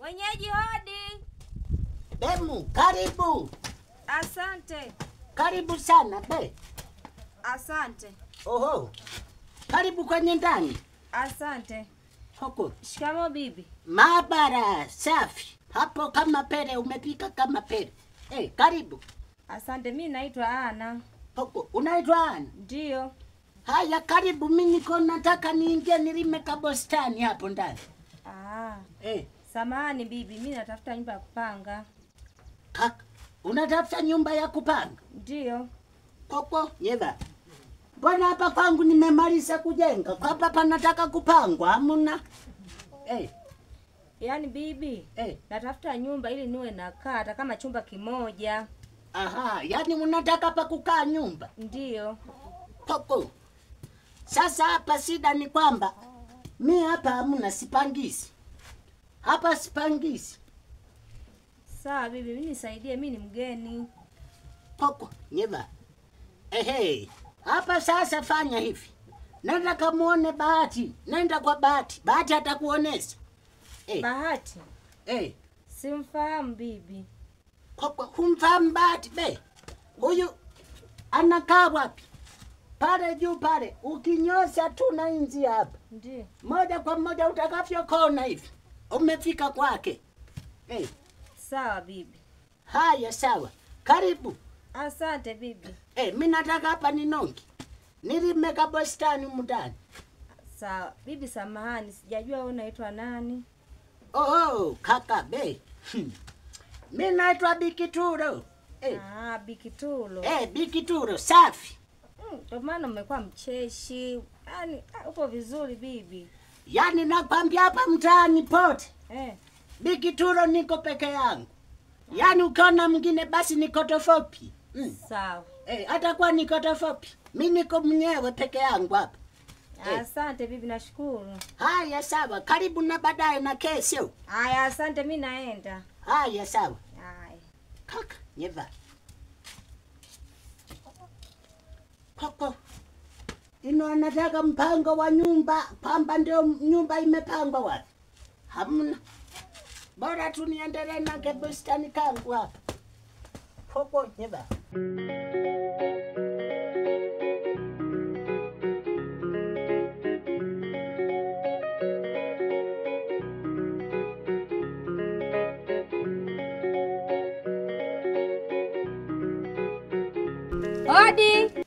Wenyeji hodi. Bemu, karibu. Asante. Karibu sana be. Asante. Oho. Karibu kwenye ndani. Asante. Huko. Shikamoo bibi. Maabara safi. Hapo kama pere umepika kama pere. Karibu. Asante, mimi naitwa Ana. Huko, unaitwa Ana? Ndio. Haya, karibu, mimi niko nataka niingie nilime kabostani hapo ndani. Ah. Samahani bibi, mimi natafuta nyumba ya kupanga. Kaka, unatafuta nyumba ya kupanga? Ndio. Koko, nyeva. Mbona hapa kwangu nimemaliza kujenga? Hapa panataka kupangwa, hamna. Yaani bibi, natafuta nyumba ili niwe nakaa hata kama chumba kimoja. Aha, yaani unataka pa kukaa nyumba? Ndio. Koko. Sasa hapa shida ni kwamba mi hapa hamna, sipangisi. Hapa sipangisi. Sawa bibi, mimi nisaidie, mimi ni mgeni. Koko, nyeva. Ehe, hapa sasa fanya hivi. Nenda kamuone Bahati. Nenda kwa Bahati. Bahati atakuonesha. Bahati? Simfahamu bibi. Koko, humfahamu Bahati be? Huyu anakaa wapi? Pale juu pale, ukinyosha tu na inzi hapa. Ndiyo. Moja kwa moja utakavyo kona hivi. Umefika kwake. Sawa bibi. Haya sawa. Karibu. Asante bibi. Mimi nataka hapa ninongi. Nilime kabostani mundani. Sawa. Bibi samahani, sijajua wewe unaitwa nani? Oh, kaka be. Mimi naitwa Bikituro. Ah, Bikituro. Bikituro safi. Ndio maana umekuwa mcheshi. Yaani upo vizuri bibi. Yaani nakwambia hapa mtaani pote. Bikituro niko peke yangu. Yaani ukiona mwingine basi niko tofauti. Sawa. Atakuwa niko tofauti. Mimi niko mwenyewe peke yangu hapa. Asante bibi, nashukuru. Haya sawa, karibu na baadaye na kesho. Haya asante, mimi naenda. Haya sawa. Haya. Kaka, nyeva. Koko. Ino anataka mpango wa nyumba, kwamba ndio nyumba imepangwa wapi? Hamna. Bora tu niendelee na kebustani kangu hapa. Koko, nyeva. Hodi.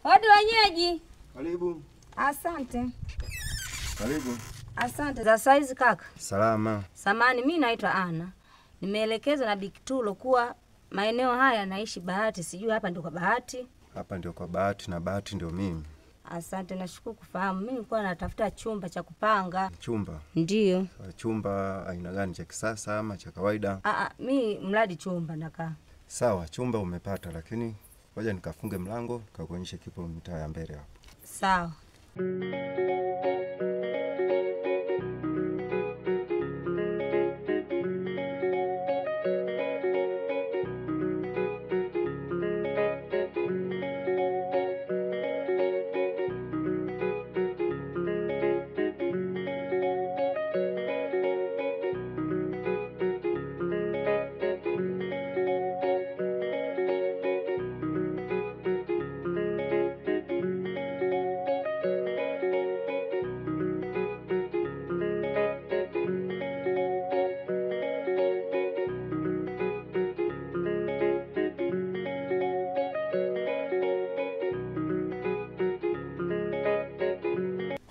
Hodi wenyeji. Karibu. Asante. Karibu. Asante. Za saizi kaka? Salama. Samani, mimi naitwa Ana. Nimeelekezwa na Bikitulo kuwa maeneo haya naishi Bahati, sijui hapa ndio kwa Bahati. Hapa ndio kwa Bahati na Bahati ndio mimi. Asante, nashukuru kufahamu. Mimi nilikuwa natafuta chumba cha kupanga. Chumba? Ndio. Chumba aina gani, cha kisasa ama cha kawaida? Mimi mradi chumba nakaa. Sawa, chumba umepata, lakini ngoja nikafunge mlango nikakuonyeshe kipo mitaa ya mbele hapo. Sawa.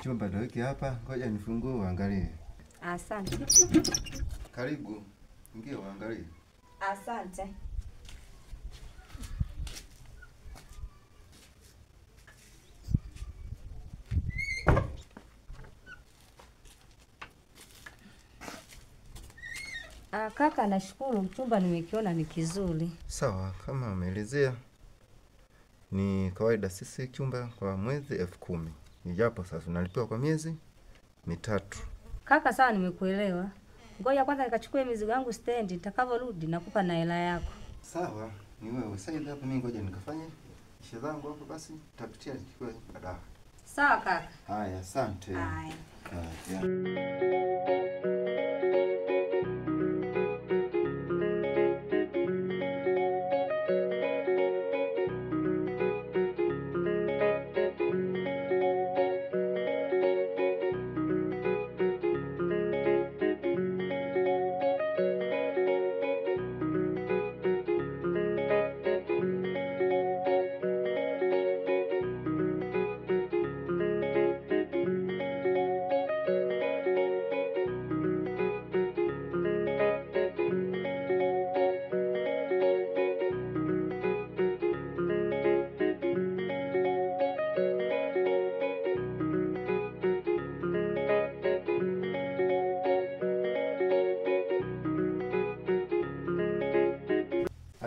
Chumba ndio hiki hapa, ngoja nifungue uangalie. Asante. Karibu, ingie uangalie. Asante. Kaka, nashukuru chumba nimekiona ni kizuri. Sawa, kama umeelezea ni kawaida sisi chumba kwa mwezi 10,000. Japo sasa unalipiwa kwa miezi 3. Kaka sawa, nimekuelewa. Ngoja kwanza nikachukue mizigo yangu stendi, nitakavyorudi nakupa na hela yako. Sawa, ni wewe. Sasa hivi hapo mimi ngoja nikafanye ishe zangu hapo basi, nitapitia nichukue baadaye. Sawa kaka. Haya, asante. Haya. Haya.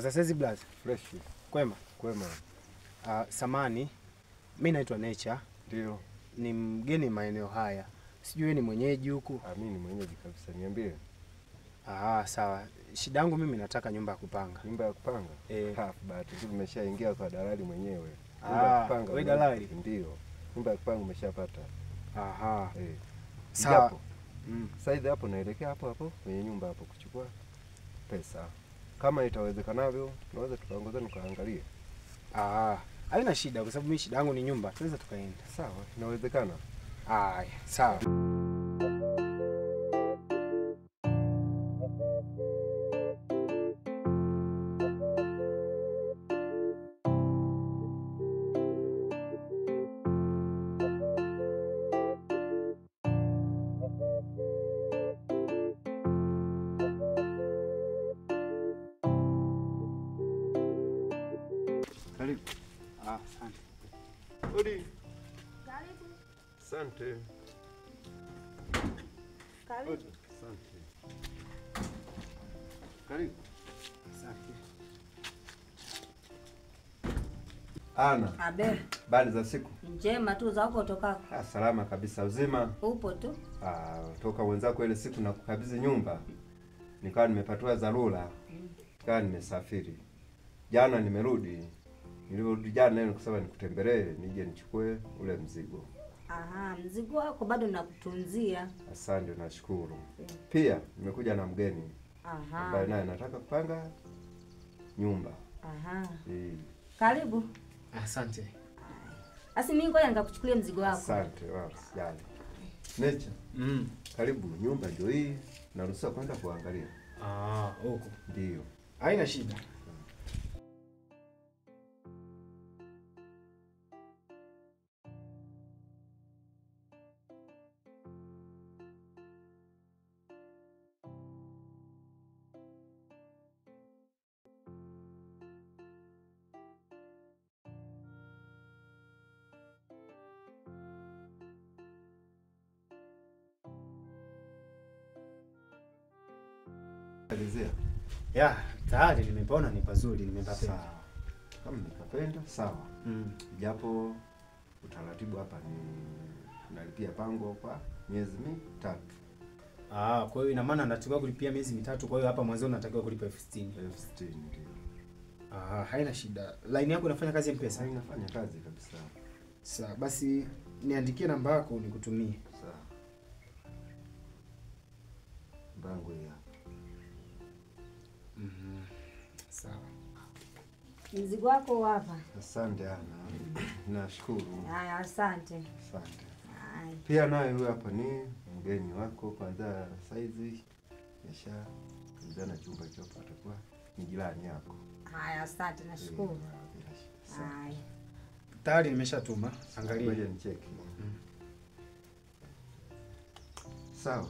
Sasa sasa blaza. Fresh. Kwema? Kwema. Samani, mimi naitwa Nature. Ndio. Ni mgeni maeneo haya. Sijui ni mwenyeji huku. Mimi ni mwenyeji kabisa, niambie. Sawa. Shida yangu mimi nataka nyumba ya kupanga. Nyumba ya kupanga? Bahati nzuri nimeshaingia kwa dalali mwenyewe. Nyumba ya kupanga. Wewe dalali? Ndio. Nyumba ya kupanga umeshapata. Aha. Sawa. Sasa hapo naelekea hapo hapo kwenye nyumba hapo kuchukua pesa. Kama itawezekanavyo, tunaweza tukaongozana tukaangalia. Haina shida kwa sababu mimi shida yangu ni nyumba. Tunaweza tukaenda. Sawa, inawezekana. Haya, sawa. Karibu. Asante. Odi. Karibu. Asante. Karibu. Asante. Karibu. Asante. Ana. Abe. Habari za siku? Njema tu, za huko utokako. Salama kabisa, uzima. Upo tu. Toka wenzako ile siku na kukabidhi nyumba. Nikawa nimepatiwa dharura. Nikawa nimesafiri. Jana nimerudi. Nilirudi jana neno kusema nikutembelee nije nichukue ule mzigo. Aha, mzigo wako bado nakutunzia. Asante, nashukuru. Pia nimekuja na mgeni. Aha. Ambaye naye anataka kupanga nyumba. Aha. Karibu. Asante. Asi mimi ngoja nikakuchukulia mzigo wako. Asante, wala sijali. Nature. Karibu, nyumba ndio hii. Naruhusiwa kwenda kuangalia. Huko. Ndio. Haina shida. Ya, tayari nimepona, ni pazuri, nimepapenda. Kama nikapenda, sawa. Japo utaratibu hapa ni nalipia pango kwa miezi mitatu. Kwa hiyo ina maana natakiwa kulipia miezi mitatu, kwa hiyo hapa mwanzo natakiwa kulipa 60,000. 60,000 ndio. Haina shida. Line yako inafanya kazi M-Pesa? Inafanya kazi kabisa. Sawa, basi niandikie namba yako nikutumie. Sawa. Bango hii hapa. Sawa. Mzigo wako hapa. Asante Ana. Nashukuru. Haya, asante. Asante. Pia naye huyu hapa ni mgeni wako kwanza saizi. Mesha kuzana chumba hicho atakuwa ni jirani yako. Haya, asante, nashukuru. Haya. Tayari nimeshatuma. Angalia. Ngoja nicheki. Sawa.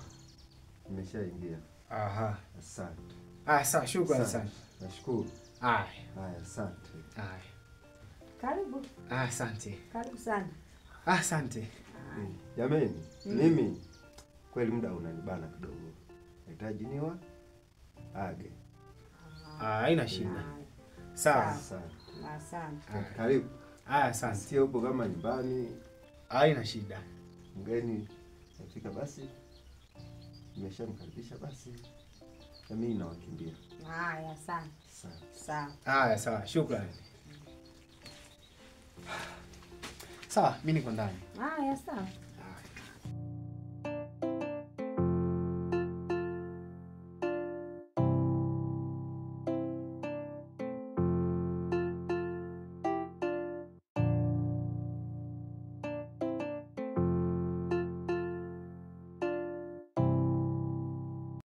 Nimeshaingia. Aha. Asante. Sawa, shukrani sana. Nashukuru. Haya. Haya, asante. Haya. Karibu. Asante. Karibu sana. Asante. Jamani, mimi kweli muda unanibana kidogo. Nahitaji niwa age. Haina shida. Sawa. Asante. Asante. Karibu. Asante. Sio upo kama nyumbani. Haina shida. Mgeni afika basi. Nimeshamkaribisha basi. Na mimi nawakimbia. Haya, asante. Sawa. Haya, sawa. Shukrani. Sawa, mimi niko ndani. Haya, sawa.